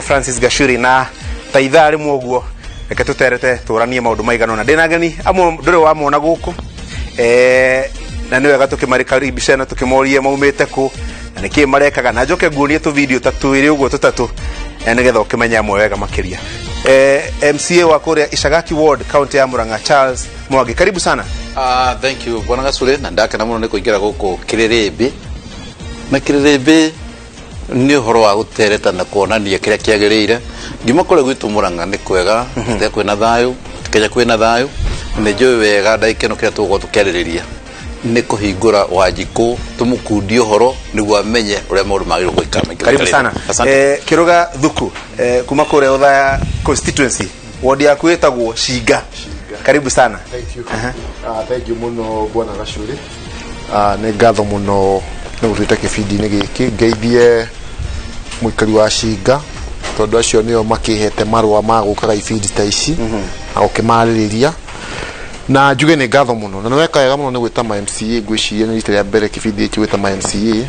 Francis Gachuri na ta ithaa rĩmwe ũguo reke tũterete tũranie maũndũ maigana ũna. Ndĩna ageni amwe ndũrĩ wamona gũkũ, na nĩ wega tũkĩmarikaribisha na tũkĩmorie maumĩte kũ na nĩkĩ marekaga, na njoke nguonie tũ video ta twĩrĩ ũguo tũtatũ, nĩgetha ũkĩmenye amwe wega makĩria. MCA wa kũrĩa Ishagaki Ward, county ya Murang'a, Charles Mwangi, karibu sana. Thank you, bwana Gacure, na ndakena mũno nĩ kũingĩra gũkũ Kĩrĩrĩmbĩ. Na Kĩrĩrĩmbĩ nĩ ũhoro wa gũtereta na kuonania kĩrĩa kĩagĩrĩire. Ngiuma kũrĩa gwitũ Murang'a nĩ kwega, mm kwĩna thayũ, Kenya kwĩna thayũ. Nĩ njũĩ wega ndagĩka ĩno kĩrĩa tũgũkorwo tũkĩarĩrĩria nĩ kũhingũra Wanjikũ tũmũkundie ũhoro nĩguo amenye ũrĩa maũndũ magĩrĩirwo gũikara. Karibu sana. Asante. Kiruga Thuku, kuma kũrĩa Othaya constituency, ward yaku ĩtagwo Shinga. Karibu sana. Thank you. Thank you mũno, bwana Gacuri. Nĩ ngatho mũno nĩ gũtwĩta kĩbindi-inĩ gĩkĩ. Ngeithie mũikari wa Cinga tondũ acio nĩo makĩhete marũa ma gũkaga ibindi ta ici na gũkĩmarĩrĩria, na njuge nĩ ngatho mũno na nĩ weka wega mũno nĩ gwĩta ma MCA. Ngwĩciria nĩ rita rĩa mbere kĩbindi gĩkĩ gwĩta ma MCA,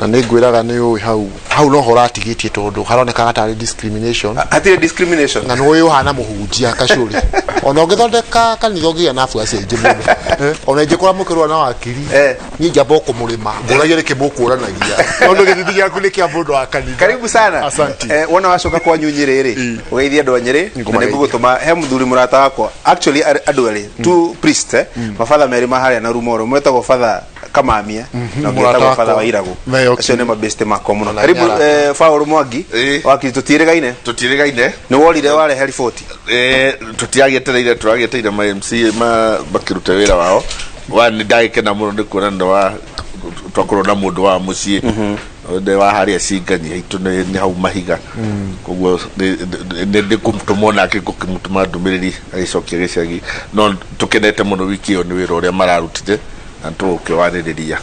na nĩ ngwĩraga nĩ ũĩ hau hau noho ũratigĩtie tondũ haronekaga tarĩ discrimination. Hatirĩ discrimination. Na nĩ ũĩ ũhana mũhunjia Kacũri, ona ũngĩthondeka kanitha ũngĩgĩa na abuaci aingĩ mũno. Ona ingĩkora mũkĩrũa na wakiri, niĩ njamba kũmũrĩma ngũragia nĩkĩ mũkũranagia tondũ gĩthithi gĩaku nĩ kĩa mũndũ wa kanitha. Karibu sana. Asante. Wona wacoka kwanyu Nyĩrĩ rĩ, ũgeithie andũ a Nyĩrĩ na Nĩngũmageithia. Nĩngũgũtũma he mũthuri mũrata wakwa, actually andũ erĩ, two priest, mabatha merĩ ma harĩa na Rumoro, ũmwe wĩtagwo Father Kamamia na ũngĩ Mũrata wĩtagwo Father wakwa. Wairagũ. Meyo Acio nĩ mabeste makwa mũno. Ona Karibu. nĩ arata. Paul Mwangi, wakiri tũtiĩrĩgaine. Tũtiĩrĩgaine. Nĩ worire warehe riboti. Tũtiagĩetereire, tũragĩetereire ma MCA ma makĩrute wĩra wao wa. Nĩ ndagĩkena mũno nĩ kuona nĩ wa twakorwo na mũndũ wa mũciĩ nĩ wa harĩa Cinganyi haitũ, nĩ hau mahiga. Koguo nĩ ndĩkũmũtũma nake, ngũkĩmũtũma ndũmĩrĩri agĩcokia gĩcagi. No tũkenete mũno wiki ĩyo nĩ wĩra ũrĩa mararutire na tũgũkĩwarĩrĩria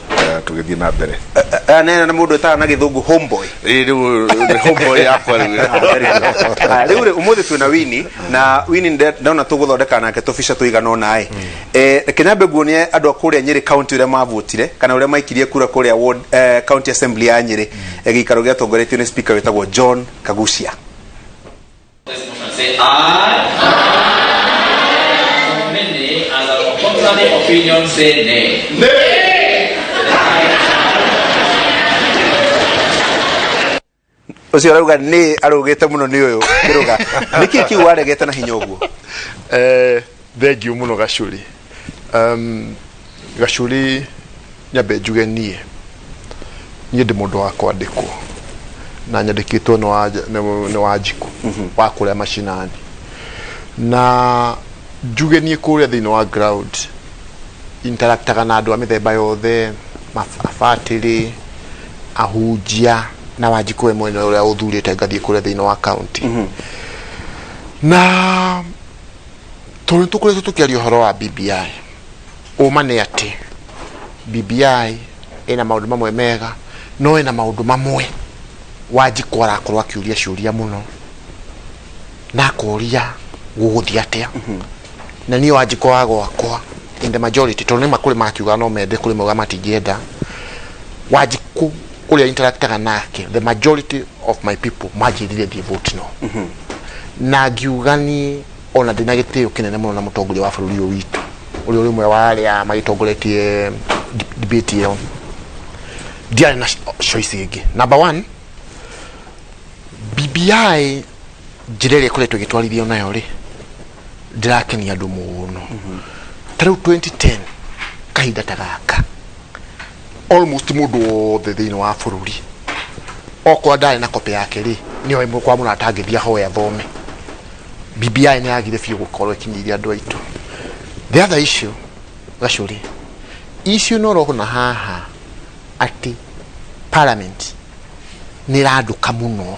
tũgĩthiĩ na mbere. Nena na mũndũ ĩtaga na gĩthũngũ homeboy. Ĩĩ, rĩu nĩ homeboy yakwa rĩu. Very good. Ah, rĩu rĩ ũmũthĩ twĩna Wini na Wini ndona tũgũthondeka nake tũbica tũigana ũna ĩ. Reke nyambe nguonie andũ a kũrĩa Nyĩrĩ county ũrĩa mavotire kana ũrĩa maikirie kura kũrĩa ward, county assembly ya Nyĩrĩ, gĩikaro gĩatongoretio nĩ speaker wĩtagwo John Kagucia. This motion, say aye. For many, as a contrary opinion, say nay. Nay. Ũcio arauga nĩ arũgĩte mũno nĩ ũyũ kĩrũga. Nĩkĩ kĩu waregete na hinya ũguo? Thank you mũno, Gacuri. Gacuri, nyambe njuge niĩ ndĩ mũndũ wa kwandĩkwo na nyandĩkĩtwo nĩ Wanjikũ wa kũrĩa macinani, na njuge niĩ kũrĩa thĩinĩ wa ground interactaga na andũ a mĩthemba yothe, abatĩrĩ, ahunjia, na Wanjikũ we mwene ũrĩa ũthurĩte ngathiĩ kũrĩa thĩinĩ wa county. Na tondũ nĩ tũkoretwo tũkĩaria ũhoro wa BBI, ũma nĩ atĩ BBI ĩna maũndũ mamwe mega, no ĩna maũndũ mamwe Wanjikũ arakorwo akĩũria ciũria mũno na akoria gũgũthiĩ atĩa. Na niĩ Wanjikũ wa gwakwa, in the majority, tondũ nĩma kũrĩ makiuga no mende, kũrĩ mauga matingĩenda, Wanjikũ ũrĩa interactaga nake, the majority of my people manjĩrire thiĩ vote no. Na ngiuga niĩ ona ndĩna gĩtĩo kĩnene mũno na mũtongoria wa bũrũri ũyũ witũ, ũrĩa ũrĩ ũmwe wa arĩa magĩtongoretie debate ĩyo, ndiarĩ na choice ĩngĩ. Number one, BBI njĩra ĩrĩa ĩkoretwo ĩgĩtwarithio nayo rĩ, ndĩrakenia andũ mũno. Ta rĩu 2010 kahinda ta gaka, almost mũndũ wothe thĩinĩ wa bũrũri okorwo ndarĩ na copy yake rĩ, nĩoĩ kwa mũrata angĩthiĩ ahoe athome. BBI nĩ yagire biũ gũkorwo ĩkinyĩire andũ aitũ. The other issue, Gacũri, issue no ũrona haha atĩ parliament nĩ ĩrandũka mũno,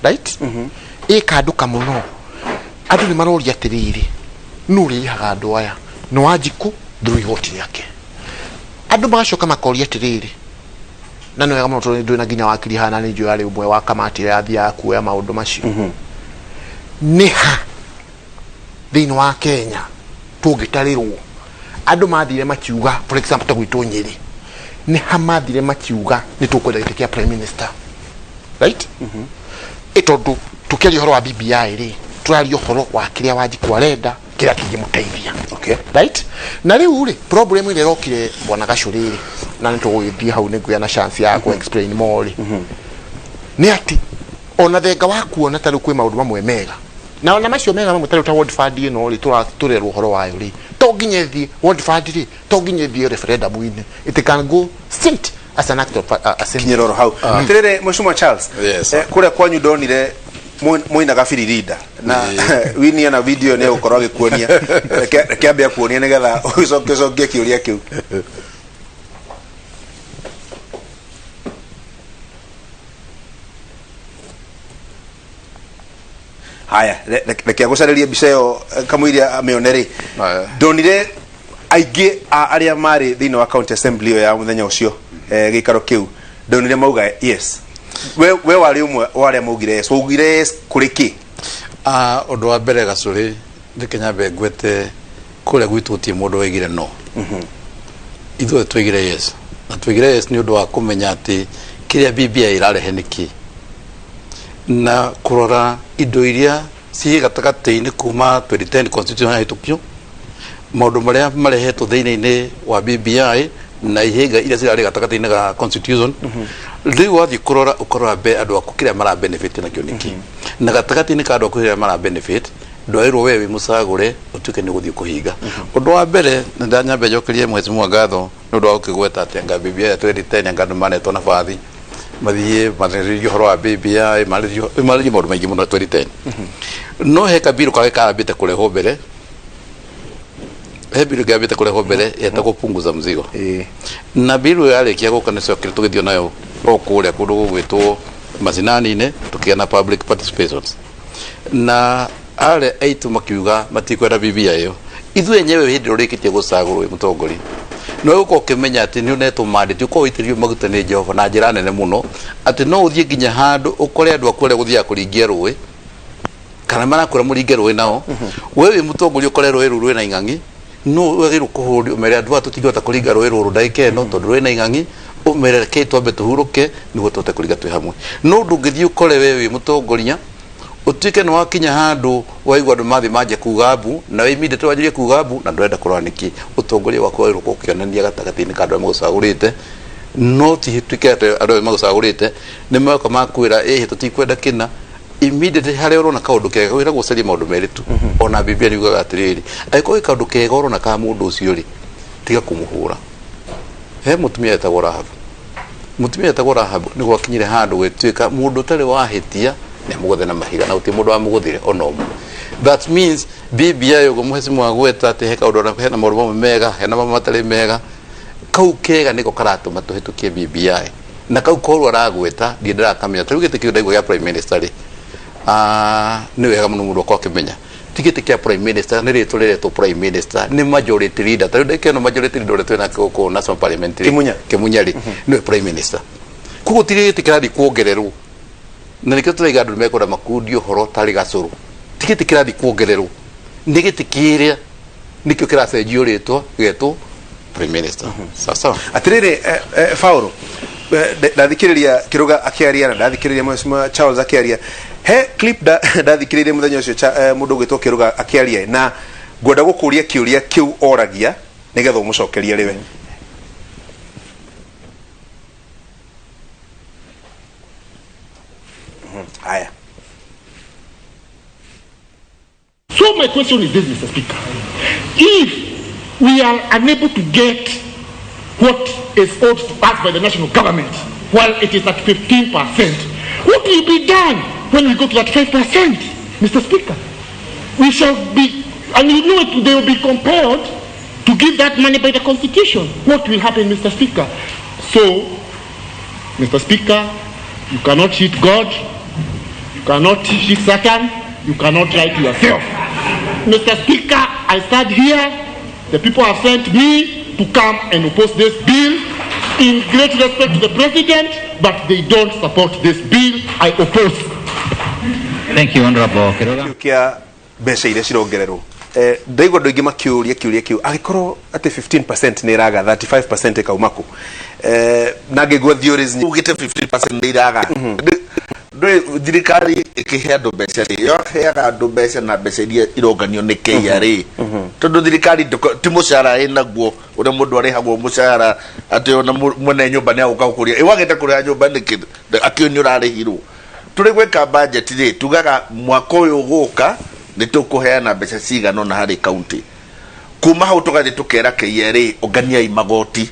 right? Ĩkandũka mũno, andũ nĩ maroria atĩrĩrĩ, nũ ũrĩrĩhaga andũ aya? Nĩ Wanjikũ through igoti rĩake. Andũ magacoka makoria atĩrĩrĩ, na nĩ wega mũno tondũ ndwĩ na nginya wakiri haha, na nĩ njũĩ arĩ ũmwe wa kamati ĩrĩa yathiaga kuoya maũndũ macio. Nĩ ha thĩinĩ wa Kenya tũngĩtarĩrwo andũ mathire makiuga, for example ta gwitũ Nyĩrĩ, nĩ ha mathire makiuga nĩ tũkwenda gĩtĩ kĩa prime minister, right? Ĩ tondũ tũkĩaria ũhoro wa BBI rĩ, tũraria ũhoro wa kĩrĩa Wanjikũ arenda, kĩrĩa kĩngĩmũteithia. Okay. Right? Na rĩu rĩ, problem ĩrĩa ĩrokire bwana Gacũrĩ rĩ, na nĩ tũgũgĩthiĩ hau nĩ ngũgĩa na chance ya kũ explain more rĩ, nĩ atĩ ona thenga wa kuona ta rĩu kwĩ maũndũ mamwe mega, na ona macio mega mamwe ta rĩu ta ward fund ĩno rĩ, tũrerwo ũhoro wayo rĩ, to nginya ĩthiĩ ward fund rĩ, to nginya ĩthiĩ referendum-inĩ, it can go straight as an act of assembly. Kinyĩra oro hau. Atirĩrĩ, Mheshimiwa Charles, Yes. kũrĩa kwanyu ndonire mũinaga biririnda na winia na video nĩ egũkorwo agĩkuonia. Reke ambe akuonie nĩgetha ũcoke ũcokie kĩũria kĩu. Haya, reke agũcarĩrie mbica ĩyo, kamũiria amĩone rĩ. Haya. Ndonire aingĩ a arĩa marĩ thĩinĩ wa county assembly ĩyo ya mũthenya ũcio, gĩikaro kĩu, ndonire mauga yes. We warĩ ũmwe wa arĩa maugire yes. Waugire yes kũrĩ kĩ? Ũndũ wa mbere Gacũrĩ, reke nyambe ngwete kũrĩa gwitũ gũtirĩ mũndũ waigire no. Ithuothe twaigire yes. Na twaigire yes nĩ ũndũ wa kũmenya atĩ kĩrĩa BBI ĩrarehe nĩ kĩ, na kũrora indo iria ciĩ gatagatĩ-inĩ kuma 2010 constitution yahĩtũkio, maũndũ marĩa marehetwo thĩinĩ-inĩ wa BBI na ihĩnga iria cirarĩ gatagatĩ-inĩ ga constitution. Rĩu wathiĩ kũrora, ũkarora mbe andũ aku kĩrĩa mara benefit nakĩo nĩkĩ, na gatagatĩ-inĩ ka andũ aku kĩrĩa mara benefit, ndwagĩrĩirwo we wĩ mũcagũre ũtuĩke nĩ ũgũthiĩ kũhinga. Ũndũ wa mbere, nĩ ndanyambe njokerie mheshimiwa ngatho nĩ ũndũ wa gũkĩgweta atĩ anga BBI ya 2010 anga andũ manetwo na bathi mathiĩ marĩrĩrie ũhoro wa BBI, marĩrĩrie maũndũ maingĩ mũno 2010. No he kabiru kangĩ karambĩte kũrehwo mbere, he biru ĩngĩ kũrehwo mbere yetagwo punguza mzigo. Na biru yarĩkia gũka nĩ cokire tũgĩthiĩ nayo o kũrĩa kũndũ gũgwĩtwo macinani-inĩ, tũkĩgĩa na public participations, na arĩa aitũ makiuga matikwenda BBI ĩyo. Ithuĩ enyewe hĩndĩ ĩrĩa ũrĩkĩtie gũcagũrwo wĩ mũtongoria, no ũgũkorwo ũkĩmenya atĩ nĩ ũnetwo mandate, ũkorwo ũitĩrĩirio maguta nĩ Jehova na njĩra nene mũno, atĩ no ũthiĩ nginya handũ ũkore andũ aku arĩa gũthiaga kũringia rũĩ, kana marakwĩra mũringe rũĩ nao, we wĩ mũtongoria ũkore rũĩ rũu rwĩna ing'ang'i, no wagĩrĩirwo kũhũri ũmere andũ aya tũtingĩhota kũringa rũĩ rũrũ ndagĩka ĩno tondũ rwĩna ing'ang'i, ũmere reke twambe tũhurũke nĩguo tũhote kũringa twĩ hamwe. No ndũngĩthiĩ ũkore we wĩ mũtongoria ũtuĩke nĩ wakinya handũ waigua andũ mathiĩ manjia kuga mbu, na we immediately wanjĩrĩrie kuga mbu na ndũrenda kũrora nĩkĩ. Ũtongoria waku wagĩrĩirwo gũkorwo ũkĩonania gatagatĩ-inĩ ka andũ arĩa magũcagũrĩte, no ti tuĩke atĩ andũ arĩa magũcagũrĩte nĩ moka makwĩra ĩhĩ tũtikwenda kĩna. Immediately harĩa ũrona kaũndũ kega wĩragwo ũcarie maũndũ merĩ tu. Ona Biblia nĩ yugaga atĩrĩrĩ, angĩkorwo gwĩ kaũndũ kega ũrona ka mũndũ ũcio rĩ, tiga kũmũhũra. He mũtumia wetagwo Rahabu. Mũtumia wetagwo Rahabu nĩ gwakinyire handũ gwĩtuĩka mũndũ ũtarĩ wahĩtia nĩ amũgũthe na mahiga, na gũtirĩ mũndũ wamũgũthire ona ũmwe. That means BBI ũguo mheshimiwa agweta atĩ he kaũndũ ona hena maũndũ mamwe mega, hena mamwe matarĩ mega, kau kega nĩko karatũma tũhĩtũkie BBI, na kau korwo aragweta ndiĩ ndĩrakamenya. Ta rĩu gĩtĩ kĩu ndaigua gĩa prime minister rĩ, nĩ wega mũno mũndũ akorwo akĩmenya ti gĩtĩ kĩa prime minister nĩ rĩtwa rĩretwo prime minister, nĩ majority leader. Ta rĩu ndagĩka ĩno majority leader ũrĩa twĩnake gũkũ national parliament rĩ, Kĩmunya. Kĩmunya rĩ, nĩwe prime minister. Koguo ti gĩtĩ kĩrathiĩ kuongererwo, na nĩkĩo tũraiga andũ nĩmekwenda makundio ũhoro tarĩ gacũrũ. Ti gĩtĩ kĩrathiĩ kuongererwo, nĩ gĩtĩ kĩrĩa nĩkĩo kĩracenjio rĩtwa gĩetwo prime minister. Sawa sawa. Atirĩrĩ, Paulo, ndathikĩrĩria Kĩrũga akĩaria na ndathikĩrĩria Mheshimiwa Charles akĩaria. He clip ndathikĩrĩirie mũthenya ũcio mũndũ ũgwĩtwo Kĩrũga akĩaria, na ngwenda gũkũria kĩũria kĩu oragia nĩgetha ũmũcokerie rĩwe. Haya. So my question is this, Mr. Speaker. If we are unable to get what is owed to us by the national government while it is at 15%, what will be done when we go to that 5%, Mr. Speaker? We shall be, and you know it, they will be compelled to give that money by the Constitution. What will happen, Mr. Speaker? So, Mr. Speaker, you cannot cheat God, you cannot cheat Satan, you cannot lie to yourself. Mr. Speaker, I stand here. The people have sent me to come and oppose this bill in great respect to the president, but they don't support this bill. I oppose. Thank you, Honorable Kiruga. Kĩu kĩa mbeca iria cirongererwo, ndaigua andũ aingĩ makĩũria kĩũria kĩu, angĩkorwo atĩ 15% nĩ ĩraga, 35% ĩkauma kũ? Na ngĩigua theories Ugite 15% nĩ iraga. Ndũĩ thirikari ĩkĩhe andũ mbeca rĩ, yoheaga andũ mbeca na mbeca iria ironganio nĩ KRA, tondũ thirikari ti mũcara ĩnaguo ũrĩa mũndũ arĩhagwo mũcara atĩ ona mwene nyũmba nĩ agũka gũkũria ĩ wagĩte kũrĩha nyũmba nĩkĩ, akĩũĩ nĩ ũrarĩhirwo. Tũrĩ gwĩka budget rĩ, tugaga mwaka ũyũ ũgũka nĩ tũkũheana mbeca cigana ũna harĩ county. Kuma hau tũgathiĩ tũkera KRA ũnganiai magoti.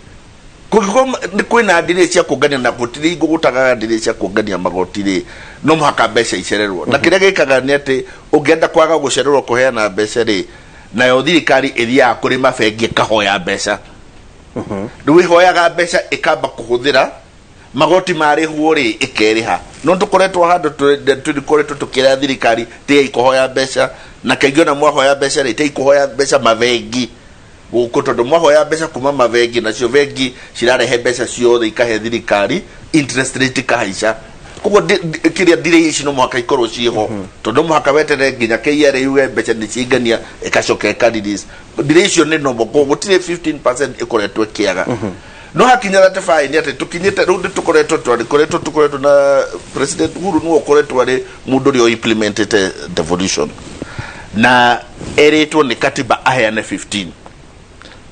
Kũngĩkorwo nĩ kwĩna ndĩrĩ cia kũngania na gũtirĩ hingo gũtagaga ndĩrĩ cia kũngania magoti rĩ, no mũhaka mbeca icererwo. Na kĩrĩa gĩkaga nĩ atĩ ũngĩenda kwaga gũcererwo kũheana mbeca rĩ, nayo thirikari ĩthiaga kũrĩ mabengi ĩkahoya mbeca. Rĩu ĩhoyaga mbeca ĩkamba kũhũthĩra magoti marĩhwo rĩ, ĩkerĩha. No tũkoretwo handũ tũkoretwo tũkĩra thirikari tigai kũhoya mbeca, na kaingĩ ona mwahoya mbeca rĩ, tigai kũhoya mbeca mabengi gũkũ, tondũ mwahoya mbeca kuma mabengi, nacio bengi cirarehe mbeca ciothe ikahe thirikari, interest rate ikahaica. Koguo kĩrĩa ndirĩ ici no mũhaka ikorwo ciĩho, tondũ no mũhaka weterere nginya KRA yuge mbeca nĩ ciaingania, ĩgacoka ĩka release. Ndirĩ icio nĩ normal, koguo gũtirĩ 15% ĩkoretwo ĩkĩaga. No hakinya 35 nĩ atĩ tũkinyĩte rĩu nĩ tũkoretwo twarĩkoretwo tũkoretwo na President Uhuru nĩwe ũkoretwo arĩ mũndũ ũrĩa implementete devolution, na erĩtwo nĩ katiba aheane 15,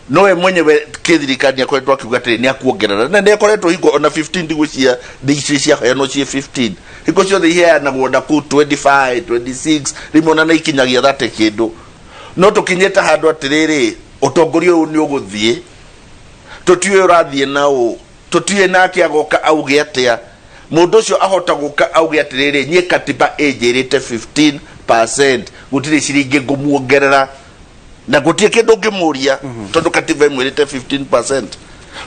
nowe mwenyewe kĩthirikari nĩ akoretwo akiuga atĩrĩ nĩ akuongerera, na nĩ akoretwo hingo ona 15 ndigwĩciria ici ciaheanwo ciĩ 15, hingo ciothe iheanagwo na kũu 25, 26, rĩmwe ona nĩ ikinyagia 30 kĩndũ. No tũkinyĩte handũ atĩrĩrĩ, ũtongoria ũyũ nĩ ũgũthiĩ, tũtiũĩ ũrathiĩ na ũ, tũtiũĩ nake agoka auge atĩa. Mũndũ ũcio ahota gũka auge atĩrĩrĩ, niĩ katiba ĩnjĩrĩte 15%, gũtirĩ ciringi ngũmuongerera, na gũtirĩ kĩndũ ũngĩmũria tondũ katiba ĩmwĩrĩte 15%.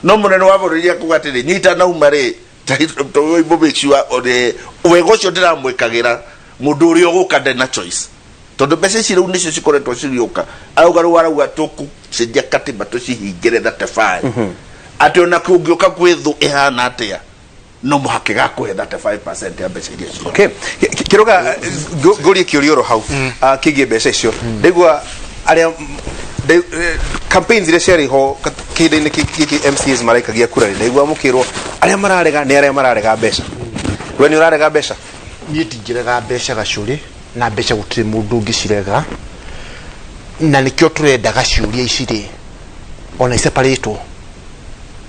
No mũnene wa bũrũri akuga atĩrĩ, nyita nauma rĩ, wega ũcio ndĩramwĩkagĩra, mũndũ ũrĩa ũgũka ndarĩ na choice, tondũ mbeca ici rĩu nĩcio cikoretwo cigĩũka. Arauga rĩu, arauga tũkũcenjia katiba tũcihingĩre 35, atĩ ona kũngĩũka kwĩ thũ ĩhana atĩa, no mũhaka ĩgakũhe 35% ya mbeca iria ciothe. Okay. Kiruga ngũrie kĩũria oro hau kĩgiĩ mbeca icio. Ndaigua arĩa campaigns iria ciarĩ ho kĩhinda-inĩ gĩkĩ MCAs maraikagia kura rĩ, ndaigua mũkĩrwo arĩa mararega nĩ arĩa mararega mbeca. We nĩ ũrarega mbeca? Niĩ ndingĩrega mbeca, Gacũrĩ, na mbeca gũtirĩ mũndũ ũngĩcirega, na nĩkĩo tũrendaga ciũria ici rĩ ona iseparĩtwo.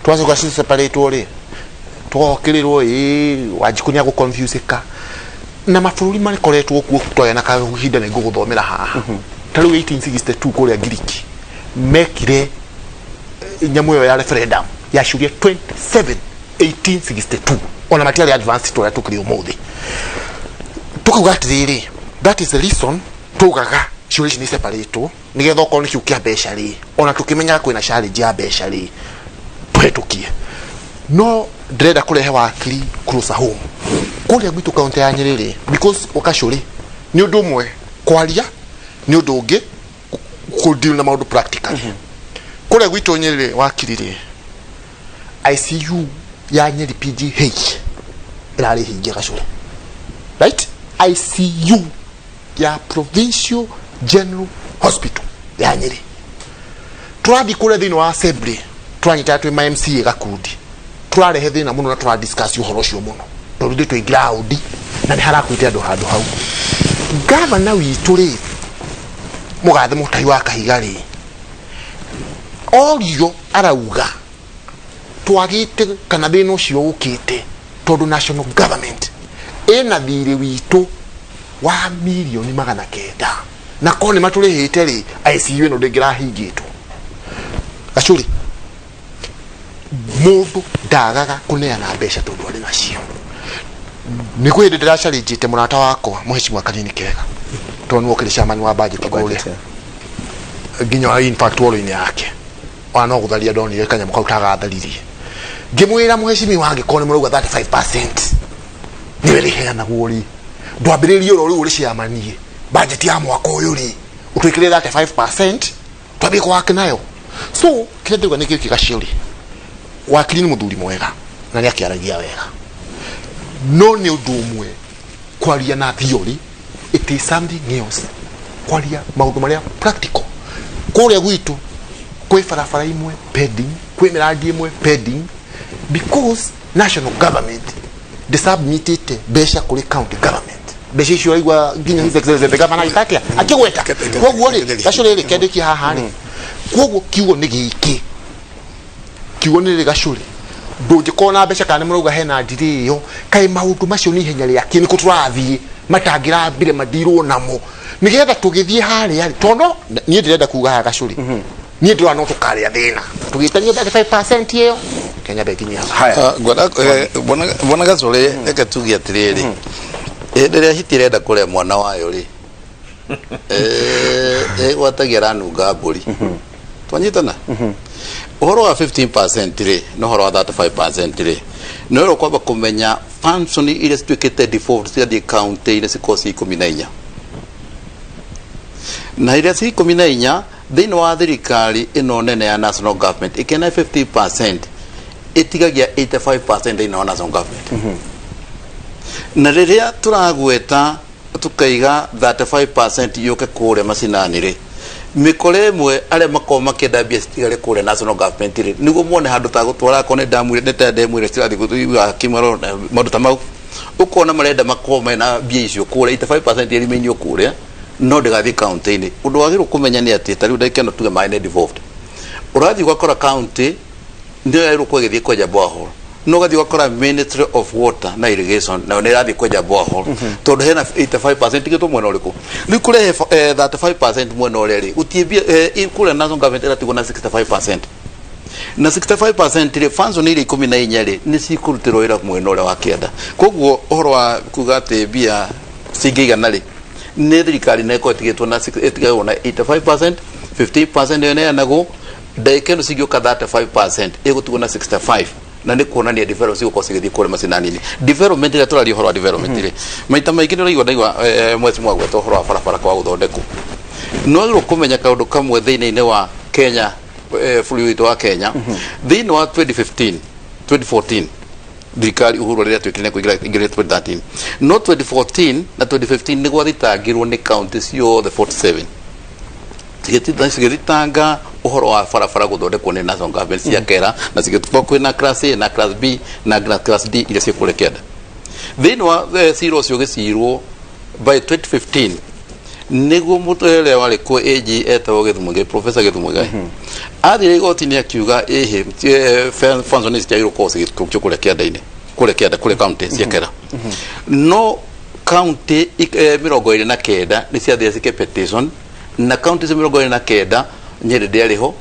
Twacoka ciseparĩtwo rĩ, tũgokĩrĩrwo ĩ Wanjikũ nĩ agũconfusĩka na mabũrũri makoretwo kuo. Twagĩa na kahinda nĩ ngũgũthomera haha. Ta rĩu 1862 kũrĩa Ngiriki mekire nyamũ ĩyo ya referendum ya ciũria 27, 1862, ona matiarĩ advanced ta ũrĩa tũkĩrĩ ũmũthĩ. Tukauga atĩrĩrĩ, that is the reason tugaga ciũria ici nĩ separatwo, nĩgetha okorwo nĩ kĩu kĩa mbeca rĩ, ona tũkĩmenyaga kwĩna challenge ya mbeca rĩ, tũhetũkie. No ndĩrenda kũrehe wakiri closer home kũrĩa gwitũ kaunti ya Nyĩrĩ rĩ, because ũkacũrĩ nĩ ũndũ ũmwe kwaria, nĩ ũndũ ũngĩ kũ deal na maũndũ practically. Kũrĩa gwitũ Nyĩrĩ rĩ, wakiri rĩ, ICU ya Nyeri PGH ĩrarĩ hingie, gacũrĩ, right? ICU ya Provincial General Hospital ya Nyeri. Tũrathiĩ kũrĩa thĩinĩ wa assembly, tũranyita twĩ ma MCA gakundi, tũrarehe thĩna mũno na tũradiscuss ũhoro ũcio mũno, tondũ ithuĩ twĩ ground na nĩ harakuĩte andũ handũ hau. Gavana witũ rĩ, mũgathe Mũtahi wa Kahiga rĩ, orio arauga twagĩte kana thĩna ũcio ũkĩte tondũ national government ĩna thirĩ witũ wa mirioni 900, na korwo nĩ matũrĩhĩte rĩ, ICU ĩno ndĩngĩrahingĩtwo. Gacũrĩ, mũndũ ndagaga kũneana mbeca tondũ arĩ nacio. Nĩ kwĩ hĩndĩ ndĩracarinjĩte mũrata wakwa mũhecimwa Kanini Kega, tondũ nĩwe ũkĩrĩ chairman wa budget kũrĩa nginya in fact wall-inĩ yake ona no gũtharia ndonire kanyamũ kau tagatharirie. Ngĩmwĩra, mũhecimiwa, angĩkorwo nĩ mũrauga 35% nĩwe rĩheanagwo rĩ, ndwambĩrĩrie oro rĩu ũrĩ chairman budget ya mwaka ũyũ rĩ, ũtwĩkĩre 35% twambie kũwake nayo. So kĩrĩa ndĩrauga nĩ gĩkĩ, Gacĩũri, wakiri nĩ mũthuri mwega na nĩ akĩaragia wega, no nĩ ũndũ ũmwe kwaria na theory, it is something else kwaria maũndũ marĩa practical. Kũrĩa gwitũ kwĩ barabara imwe pending, kwĩ mĩrandi ĩmwe pending, because national government Ndĩsubmitĩte mbeca kũrĩ county government, mbeca icio ũraigua nginya His Excellency the governor agĩka atĩa akĩgweta. Koguo rĩ, Gacũrĩ rĩ, kendĩkia haha rĩ, koguo kiugo nĩ gĩkĩ, kiugo nĩ rĩ, Gacũrĩ, ndũngĩkorwo na mbeca kana nĩ mũrauga hena ndiri ĩyo. Kaĩ maũndũ macio nĩ ihenya rĩa kĩ? Nĩkũ tũrathiĩ matangĩrambire madirwo namo nĩgetha tũgĩthiĩ harĩa rĩ? Tondũ niĩ ndĩrenda kuga haha, Gacũrĩ, niĩ ndĩrona no tũkarĩa thĩna tũgĩtania 35% ĩyo. Kenya nginyia hau. Haya. Ah, bwana Gacũrĩ, reke tuge atĩrĩrĩ, hĩndĩ ĩrĩa hiti ĩrenda kũrĩa mwana wayo rĩ, ĩgwatagia ranunga mbũri. Twanyitana ũhoro wa 15% rĩ, na ũhoro wa 35% rĩ, nĩ wĩrwo kwamba kũmenya function iria cituĩkĩte default cigathiĩ county-inĩ cikorwo ci 14, na iria ci 14 thĩinĩ wa thirikari ĩno nene ya national government ĩkĩona 50% ĩtigagia 85% thĩinĩ wa national government. Na rĩrĩa tũragweta tukaiga 35% yũke kũrĩa macinani rĩ, mĩkora ĩmwe arĩa makoragwo makĩenda mbia citigare kũrĩa national government rĩ, nĩguo muone handũ ta gũtwara akorwo nĩ damu, nĩ ta ndemu ĩrĩa cirathiĩ kimaro, maũndũ ta mau, ũkona marenda makorwo mena mbia icio kũrĩa, 85% ĩrĩmĩinio kũrĩa, no ndĩgathiĩ county-inĩ. Ũndũ wagĩrĩirwo kũmenya nĩ atĩ ta rĩu ndagĩka ĩno tuge maĩ nĩ devolved, ũrathiĩ ũgakora county nĩyo yagĩrĩirwo gũkorwo ĩgĩthiĩ kwenja borehole, no ũgathiĩ ũgakora Ministry of Water na Irrigation nayo nĩ ĩrathiĩ kwenja borehole, tondũ hena 85% tigĩtwo mwena ũrĩkũ. Rĩu kũrehe 35% mwena ũrĩa rĩ, gũtirĩ mbia kũrĩa national government ĩratigwo na 65%, na 65% rĩ, funds nĩ iria 14 rĩ, nĩ cikũrutĩrwo wĩra mwena ũrĩa wa kĩanda. Koguo ũhoro wa kuga atĩ mbia cingĩigana rĩ, nĩ thirikari na ĩkorwo ĩtigĩtwo na ĩtigagwo na 85%, 15% ĩyo ĩneanagwo. Ndagĩka ĩno cingĩũka 35% ĩgũtigwo na 65, na nĩ kuonania development cigũkorwo cigĩthiĩ kũrĩa macinani-inĩ. Development ĩrĩa tũraria ũhoro wa development rĩ, maita maingĩ nĩ ũraigua, ndaigua mweci mwagweta ũhoro wa barabara kwa gũthondekwo. Nĩ wagĩrĩirwo kũmenya kaũndũ kamwe thĩinĩ wa Kenya, bũrũri witũ wa Kenya, thĩinĩ wa 2015 2014 thirikari Uhuru rĩrĩa tuĩkire nĩ kũingĩra ingĩrĩte 2013, no 2014 na 2015 nĩ gwathitangirwo nĩ county ciothe 47 cigĩthitanga ũhoro wa barabara gũthondekwo nĩ national government cia kera, na cigĩkorwo kwĩna class A na class B na class D iria ciĩ kũrĩa kĩanda. Thĩinĩ wa cira ũcio ũgĩcirwo by 2015, nĩguo mũtũ ũrĩa warĩ kuo AG etagwo Githu Muigai, Professor Githu Muigai, athire igoti-inĩ akiuga ĩhĩ, funds nĩ citiagĩrĩirwo gũkorwo cigĩtũkio kũrĩa kĩanda-inĩ, kũrĩa kĩanda, kũrĩa county cia kera, no county 29 nĩ ciathire cike petition, na county icio 29, Nyeri ndĩarĩ ho,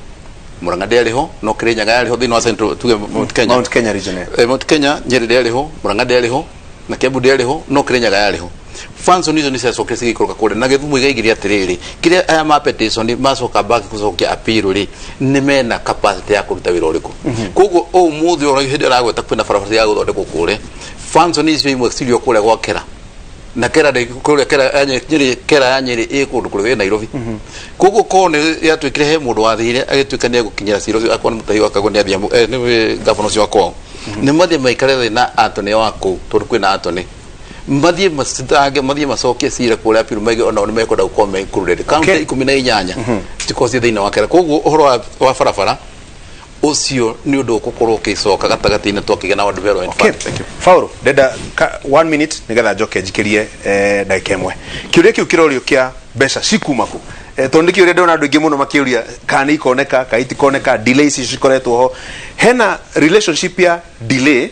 Murang'a ndĩarĩ ho, no Kirinyaga yarĩ ho thĩinĩ wa Central, tuge Mount Kenya. Mount Kenya region, eh. Mount Kenya, Nyeri ndĩarĩ ho, Murang'a ndĩarĩ ho, na Kiambu ndĩarĩ ho, no Kirinyaga yarĩ ho. Funds icio nĩ ciacokire cigĩikũrũka kũrĩa, na Githu Muigai aigire atĩrĩrĩ, kĩrĩa aya ma petition macoka back gũcokia appeal rĩ, nĩ mena capacity ya kũruta wĩra ũrĩkũ? Koguo ũmũthĩ ũrĩa hĩndĩ ĩragweta kwĩna barabara cia gũthondekwo kũrĩa, funds icio imwe cirio kũrĩa gwa Kera, na Kera ndĩ kũrĩa Kera ya Nyeri, Kera ya Nyeri ĩ kũndũ kũrĩa ĩ Nairobi. Koguo korwo nĩ yatuĩkire he mũndũ wathire agĩtuĩka nĩ egũkinyĩra cira ũcio, akorwo nĩ Mũtahi wa Kagwe, nĩ athiĩ, nĩ gavana ũcio wa kwao, nĩ mathiĩ maikare thĩ na Anthony wa kũu, tondũ kwĩna Anthony, mathiĩ macitange, mathiĩ macokie cira kũrĩa appeal, maige onao nĩ mekwenda gũkorwo me included. County 18 cikorwo ciĩ thĩinĩ wa Kera. Koguo ũhoro wa barabara ũcio nĩ ũndũ ũgũkorwo ũgĩcoka gatagatĩ-inĩ twakĩgĩa na wa development fund. Thank you. Paulo, ndenda one minute nigetha njoke njikirie ndagĩka ĩmwe kĩũria kĩu kĩrorio kĩa mbeca cikuma kũ, tondũ nĩ kĩũria ndĩrona andũ aingĩ mũno makĩũria kana nĩ ikoneka kana itikoneka. Delays icio cikoretwo ho, hena relationship ya delay,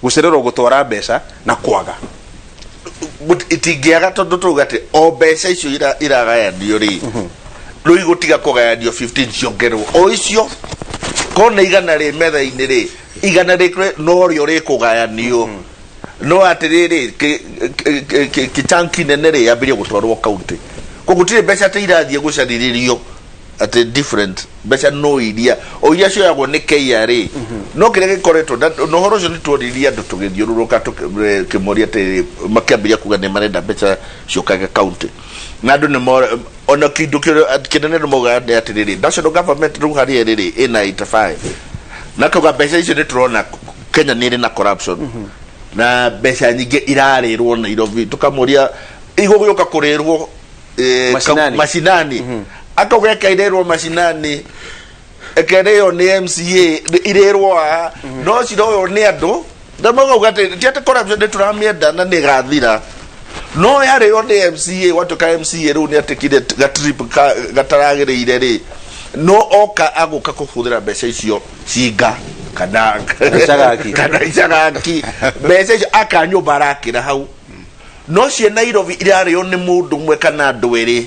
gũcererwo gũtwara mbeca na kwaga? But itingĩaga, tondũ tũruga atĩ o mbeca icio iragayanio rĩ, rĩu igũtiga kũgayanio 15 ciongererwo o icio. Kona 100 rĩ metha-inĩ rĩ, 100 rĩ norĩo rĩkũgayanio, no atĩrĩrĩ, kĩchanki nene rĩ yambĩrĩrie gũtwarwo kaunti. Koguo gũtirĩ mbeca atĩ irathiĩ gũcarĩrĩrio atĩ different mbeca, no iria o iria cioyagwo nĩ KRA, no kĩrĩa gĩkoretwo na ũhoro ũcio nĩ tuoririe andũ tũgĩthiũrũrũka tũkĩmoria atĩ makĩambĩrĩria kuga nĩ marenda mbeca ciũkage kaunti, na andũ nĩ ona kĩndũ kĩnene nĩ maugaga nĩ atĩrĩrĩ, national government rĩu harĩa ĩrĩ ĩna 85, na kauga mbeca icio nĩ tũrona Kenya nĩ ĩrĩ na corruption na mbeca nyingĩ irarĩrwo Nairobi. Tũkamũria igũgĩũka kũrĩrwo Mashinani. Mashinani, akauga ĩkairĩrwo mashinani, ĩkerĩo nĩ MCA, irĩrwo haha, no ciroywo nĩ andũ Ndamauga atĩ ti atĩ corruption nĩ tũramĩenda na nĩ ĩgathira, no yarĩo nĩ MCA watuĩka MCA rĩu nĩ atĩkire gatrip gataragĩrĩire rĩ, no oka agũka kũhũthĩra mbeca icio cinga kana Icagaki. kana icagaki, mbeca icio aka nyũmba arakĩra hau, no cie Nairobi irarĩo nĩ mũndũ ũmwe kana andũ erĩ,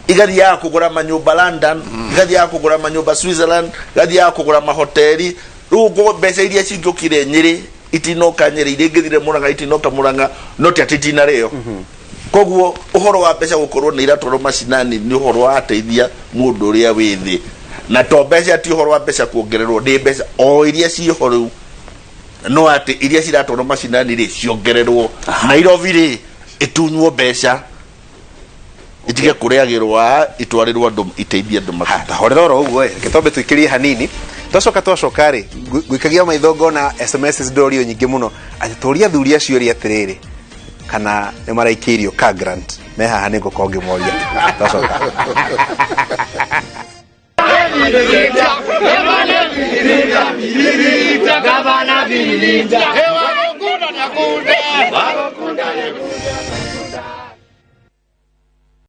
igathiaga kũgũra manyũmba London, igathiaga kũgũra manyũmba Switzerland, igathiaga kũgũra mahoteli. Rĩu ũguo mbeca iria cingĩũkire Nyĩrĩ itinoka Nyĩrĩ, iria ingĩthire Mũrang'a itinoka Mũrang'a, no ti atĩ itinarĩo. Koguo ũhoro wa mbeca gũkorwo nĩ iratwarwo macinani nĩ ũhoro wateithia mũndũ ũrĩa wĩ thĩ, na to mbeca, ti ũhoro wa mbeca kuongererwo, nĩ mbeca o iria ciĩho rĩu, no atĩ iria ciratwarwo macinani rĩ ciongererwo, Nairobi rĩ ĩtunywo mbeca, itige kũrĩagĩrwo, itwarĩrwo andũ, iteithie andũ makĩria. Tahorera oro ũguo ĩ, reke twambe tũikĩrie hanini, twacoka rĩ ngũikagia maitho ngona SMS ndorio nyingĩ mũno atĩ tũrie athuri acio ri atĩrĩrĩ kana nĩ maraikĩirio ka grant me haha, nĩ ngũkorwo ngĩmoria twacoka.